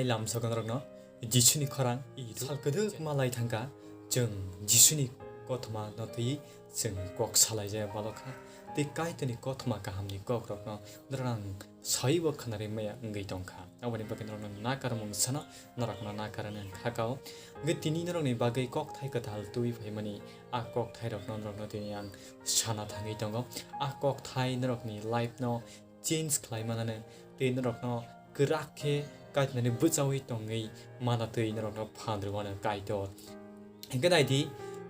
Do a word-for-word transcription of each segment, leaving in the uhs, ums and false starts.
Lamsogo norokno Jisuni khorang i rw-, sal kwdwkma lai thangkha, chwng Jisuni kothoma no twiwi chwng kok salaijak balokha, tei Kaitorni kothoma kahamni kokrokno norok ang saibo khwnarwi maya wngwi tongkha. Aboni bagwi norokno nakarmung sano norokno nakarani ang khakao. Hwnkhe tini norokni bagwi kokthai kwtal twiwi phaimani a kokthairokno norokno tini ang sana thangwi tongo. A kokthai norokni life no change khlai manani tei norokno kwrak khe Kaitorni bwchaui tongwi mana twi norokno phan rwmano Kaitor. Hwnkhe naidi,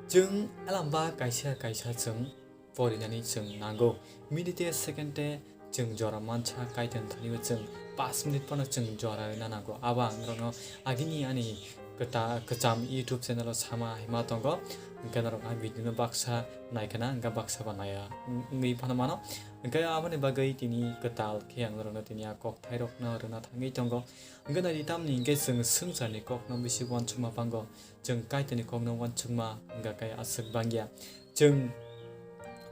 chwng elamba kaisa kaisa chwng porinani chwng nango. Minute second-e chwng jora mansa Kaitorni thani o chwng pash minute phano chwng jora rwna nango. Abo ang norokno agini ani kwta-, kwcham YouTube channel o sama hima tongo. Hwnkhe norok a video no baksa naikha na, hwnkhe baksa ba naiya wngwi phano mano. Hwnkhe aboni bagwi tini kwtal khe ang norokno tini a kokthairokno rwna thangwi tongo. Hwnkhe naidi tamni hwnkhe chwng swngcharni kokno bisi uansukma pango. Chwng Kaitorni kokno uansukma wngkha khe aswk bangya. Chwng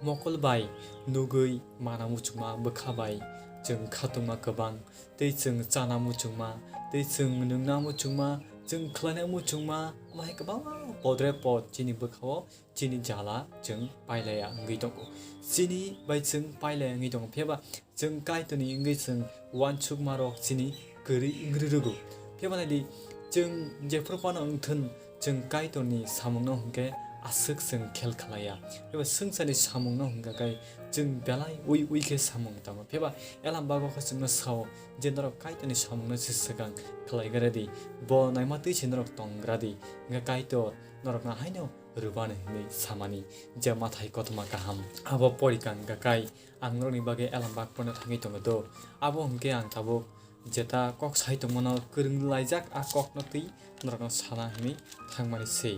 mokol bai nugwi mana muchungma bwkha bai chwng khatungma kwbang, tei chwng chana muchungma, tei chwng nungna muchungma, chwng khlaina muchungma, omo hai kwbangma podre pod chini bwkhao chini jala chwng pailaiya wngwi tongo. Chini bai chwng pailaiya wngwi tongo, phiyaba chwng Kaitorni wngwi chwng uansukmarok chini kwrwi wngwi rwgo. Phiyaba naidi, chwng jephru phano wngthun, chwng Kaitorni samungno hwnkhe aswk chwng khel khlaiya. Eba swngcharni samungno hwnkha khe chwng belai ui ui khe samung tango. Phiyaba elam bago khe chwngno sao je norok Kaitorni samungno se swkang khlai gra di, bo naima twi se norok tong gra di, hwnkhe Kaitor norokno haino rwbani hwnwi samani je mathai kothoma kaham. Abo porikang gakai ang norokni bagwi elam bak pono thangwi tongo do. Abo hwnkhe ang tabuk jeta kok sai tongmano kwrwng laijak, a kokno twi norokno sana hwnwi thangmani se.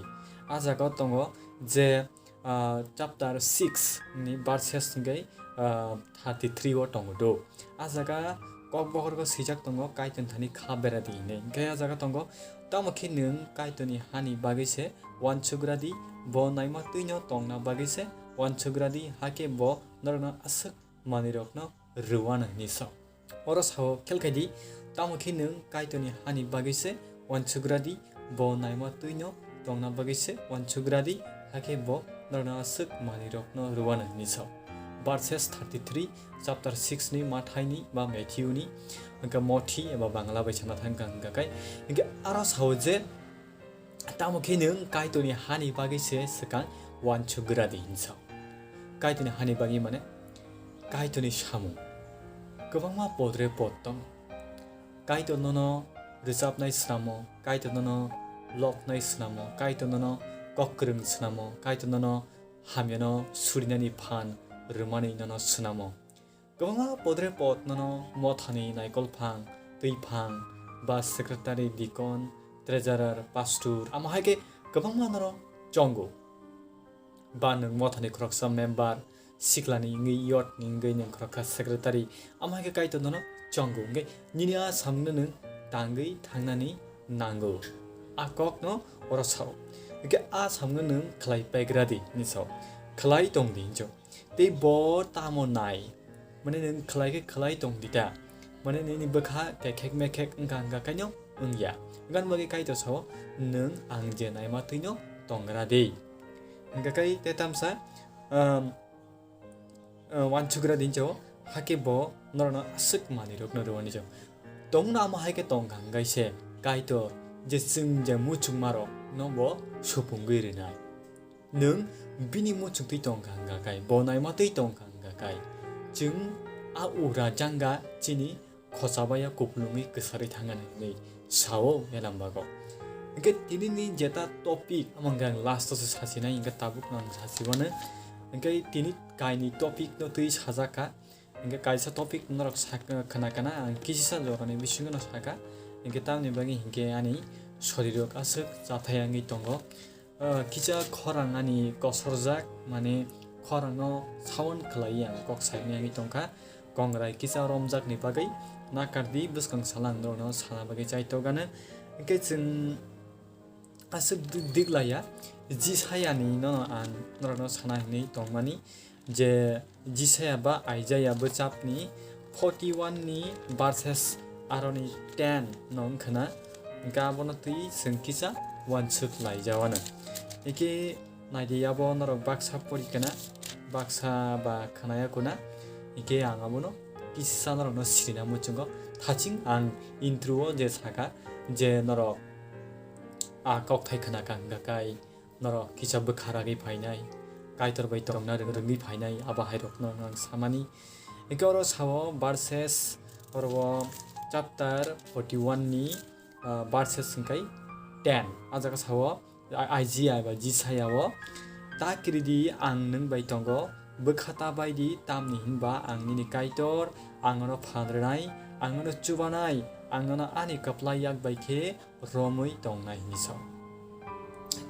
A jaga o tongo je, ah, chapter six ni verses hwnkhe, ah, thirty three o tongo do. A jaga kok bokhorok swijak tongo, Kaitorni thani kha bera di hinwi. Hwnkhe a jaga tongo, tamo khe nwng Kaitorni hani bagwi se uansuk gra di, bo naima twino tongna bagwi se uansuk gra di, hakhe bo norokno aswk manwirokno rwano hinwi sa. Oro sao khel khai di, tamo khe nwng Kaitorni hani bagwi se uansuk gra di, bo naima twino tongna bagwi se uansuk gra di, hakhe bo norokno aswk manwirokno rwano hinwi sa. Verses thirty three, chapter six ni Mathai ni ba Matthew ni, hwnkhe Mothi eba Bangla bai sana thang kha hwnkha khe, hwnkhe aro sao je, tamo khe nwng Kaitorni hani bagwi se swkang uansuk gra di hinwi sa. Kaitorni hani bagwi mane Kaitorni samung. Kwbangma podre pod tong. Kaitor nono rwchapnai snamo, Kaitor nono loknai snamo, Kaitor nono kok kwrwng snamo, Kaitor nono hamyano surinani phan rwmani nono snamo. Kwbangma podre pod nono mothani naikolphang, twiphang, ba secretary, deacon, treasurer, pastor, amo hai khe kwbangma nono chongo. Ba nwng mothani khoroksa member, siklani wngwi, youth ni wngwi nwng khoroksa secretary, amo hai khe Kaitor nono chongo, hwnkhe nini a samungno nwng tangwi thangnani nango. A kokno oro sao. Hwnkhe a samungno nwng khlai paigra di hinwi sao. Khlai tong di hinwi sao. Tei bo tamo nai? Mane nwng khlai khe khlai tong di ta? Mane nini bwkha kekhek mekhek wngkha wngkha khaino wngya. Wngkha bagwi Kaitor sao, "Nwng ang je naima twino tongra de." Hwnkha khe tei tamsa, um, uh, uansugra di hinwi sao, hakhe bo norokno aswk manwirokno rwani sao. Tongno amo hai khe tongkha hwnkhe se Kaitor je chwng je muchungmarokno bo supungwi rwnai. Nwng bini muchung twi tongkha hwnkha khe, bo naima twi tongkha hwnkha khe, chwng a ugra janga chini khochabaya kuplungwi kwsarwi thangani hinwi sao Elambago. Hwnkhe tinini jeta topic, amo hwnkhe ang last o se sasinai, hwnkhe tabukno ang sasiwano. Hwnkhe tini kainwi topic no twi sajak kha. Hwnkhe kaisa topic norok sak-, khna kana ang kisisa jorani bisingo no saka. Hwnkhe tamni bagwi hinkhe ani sorirok aswk chathai wngwi tongo. Ah, kisa khorang ani kosorjak, mane khorangno sound khlaiwi ang kok saimani wngwi tongkha. Kongrai kisa romjakni bagwi nakardi, bwskang sala ang norokno sana bagwi chaitokgano. Hwnkhe chwng aswk dik-, diklaya, Jisayani nono ang norokno sana hinwi tongmani. Je Jisaya ba Isaiah bwchapni forty one ni verses aroni ten no wngkhana, Hingke abono twi chwng kisa uansuk laijawano. Hingke naidi abo norok baksa pori kana, baksa ba khnaya kuna, hingke ang abono kisa norokno sirina muchungo. Thaching ang intro o je saka je norok a kokthai khna ka hingka kai norok kisa bwkha ragwi phainai, Kaitor bai tongna rwng-, rwngwi phainai, abo hai rokno ang samani. Hingke oro sao verses, oro o chapter forty one ni, ah, verses hingkai ten. A jaga sao, A-, Isaiah eba Jisaya o, "Ta kiridi ang nwng bai tongo, bwkha ta bai di, tamni hinba ang nini Kaitor, ang nono phan rwnai, ang nono chubanai, ang nono ani kwplai yak bai khe romwi tongnai," hinwi sao.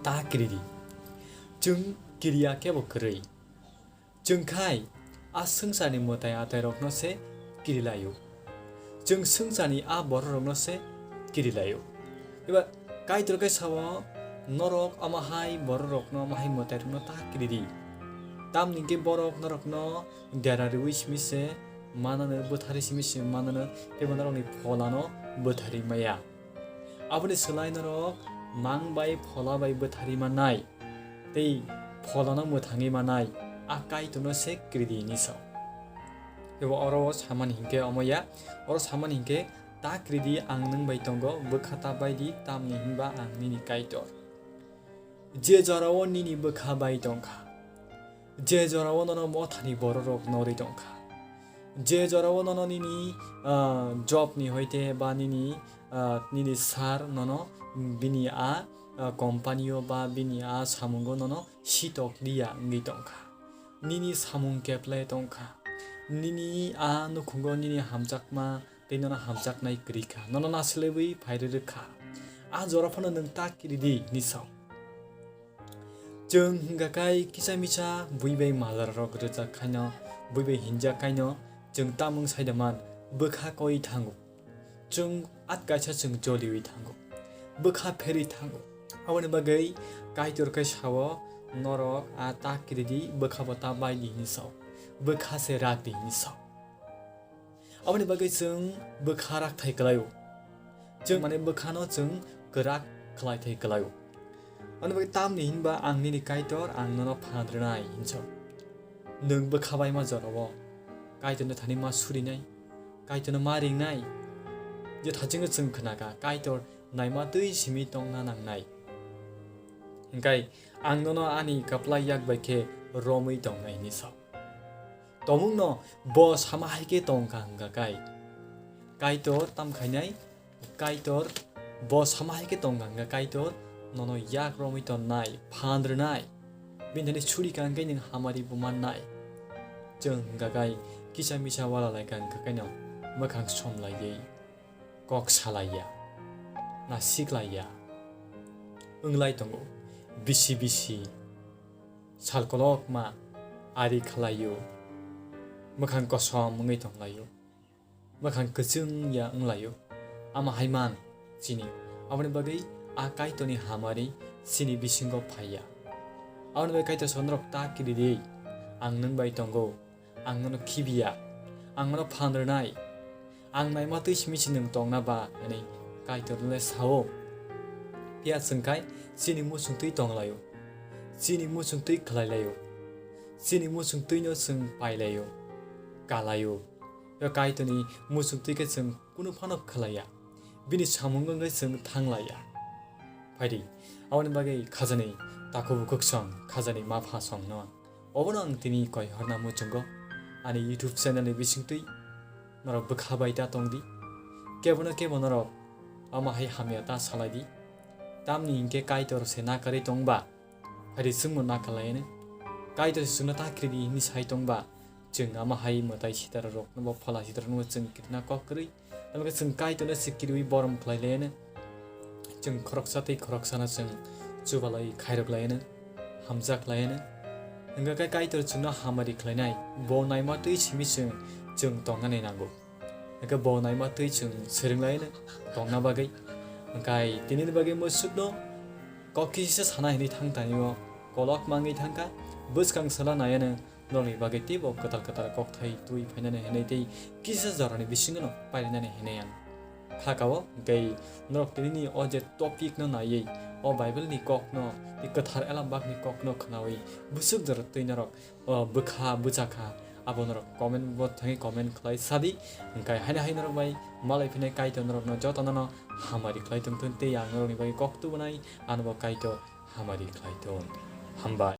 Ta kiridi. Chwng kiriya kebo kwrwi. Chwng khai a swngcharni mwtai atairokno se kirilaio. Chwng swngcharni a bororokno se kirilaio. Eba Kaitor khe sao, "Norok omo hai bororokno, omo hai mwtairokno ta kiridi. Tamni hwnkhe borok norokno dera rwui simi se manano, bwtharwi simi se manano, teibo norokni pholano bwtharwi maya." Aboni swlai norok mang bai phola bai bwtharwi mannai, tei pholano mwthangwi mannai, a Kaitorno se kiridi hinwi sao. Teibo oro o samani hinkhe omo ya, oro samani hinkhe, "Ta kiridi ang nwng bai tongo, bwkha ta bai di, tamni hinba ang nini Kaitor." Je jorao nini bwkha bai tongkha, je jorao nono mothani bororok norwi tongkha, je jorao nono nini, ah, job ni hoite ba nini, ah, nini sir nono bini a, ah, company o ba bini a samungo nono sitok liya wngwi tongkha, nini samung keple tongkha, nini a nukhungo nini hamjakma tei nono hamjaknai kwrwi kha, nono nasilaiwi phairwi rwkha. A jora phano nwng ta kiridi hinwi sao. Chwng hwnkha khai kisa misa bui bai malarok rwjak khaino, bui bai hinjak khaino, chwng tamung saida man, bwkha koi thango. Chwng at kaisa chwng joliwi thango, bwkha pherwi thango. Aboni bagwi Kaitor khe sao, "Norok a ta kiridi, bwkha bo ta bai di," hinwi sao, bwkha se rak di hinwi sao. Aboni bagwi chwng bwkha rakthai kwlaio. Chwng, mane, bwkhano chwng kwrak khlaithai kwlaio. Aboni bagwi tamni hinba ang nini Kaitor, ang nono phan rwnai, hinwi sao. Nwng bwkha baima jorao Kaitorno thani ma surinai, Kaitorno ma ringnai. Je thachingno chwng khnakha, Kaitor naima twi simi tongna nangnai. Hingkai ang nono ani kwplai yak bai khe romwi tongnai hinwi sao. Tomungno bo sama hai khe tongkha hwnkha kai. Kaitor tam khainai, Kaitor bo sama hai khe tongkha hwnkha Kaitor nono yak romwi tonnai, phan rwnai. Bini thani suri ka hwnkhe nwng hamari bo mannai. Chwng hwnkha kai kisa misa wala lai ka hwnkha kaino mwkhang som lai di, kok salai ya, na sik lai ya. Wnglai tongo bisi bisi, sal kolokma ari khlaio, mwkhang kosom wngwi tonglaio, mwkhang kwchwng ya wnglaio. Ama hai man chini, aboni bagwi a Kaitorni hamari chini bisingo phaiya. Aboni bagwi Kaitor sonrok ta kiridi, ang nwng bai tongo, ang nono khibiya, ang nono phan rwnai, ang naima twi simi se nwng tongna ba, hwnwi Kaitor le sao. Phiya chwng khai chini muchung twi tonglaio, chini muchung twi khlailaio, chini muchung twino chwng pailaio, kalaio. Phiya Kaitorni muchung twi khe chwng kunu phano khlaiya, bini samung wngwi chwng thanglaiya. Phaidi, aboni bagwi khajani takhuk bukhuk song, khajani mapha songno. Obono ang tini koi horna muchungo ani YouTube channel ni bisingtwi norok bwkha bai ta tongdi. Kebono kebo norok ama hai hamya ta salaidi. Tamni hinkhe Kaitor se nakarwi tongba, phaidi chwngno nakar laiano. Kaitor se chwngno ta kiridi hinwi sai tongba, chwng ama hai mwtai sitara rokno bo phola sitara rokno chwng kirina kok kwrwi. Tamo khe chwng Kaitorno se kiriwi borom khlai laiano. Chwng khoroksa tei khoroksano chwng chubalai khairok laiano, hamjak laiano. Hwnkha khe Kaitor chwngno hamari khlainai, bo naima twi simi chwng, chwng tongnani nango. Hwnkhe bo naima twi chwng swrwng laiano tongna bagwi. Hwnkhe tinini bagwi mwsukno kok kisa sana hinwi thang tanio kolok mangwi thangkha, bwskang sala naiano. Norokni bagwi teibo kwtal kwtal kokthai twi phainani hwnwi tei kisa jorani bisingono painani hwnwi ang kha kao, hwnkhe norok tinini o je topic no naiwi, o Bible ni kok no tei kwthar elambak ni kok no khnawi bwswk jora twi norok o bwkha bwchakha, abo norok comment bo thangwi comment khlai sadi. Hwnkhe haino hai norok bai malai phinai Kaitor norokno jotono no hamari khlai tongthun tei ang norokni bagwi kok tubunai, ano bo Kaitor hamari khlai thun. Hambai.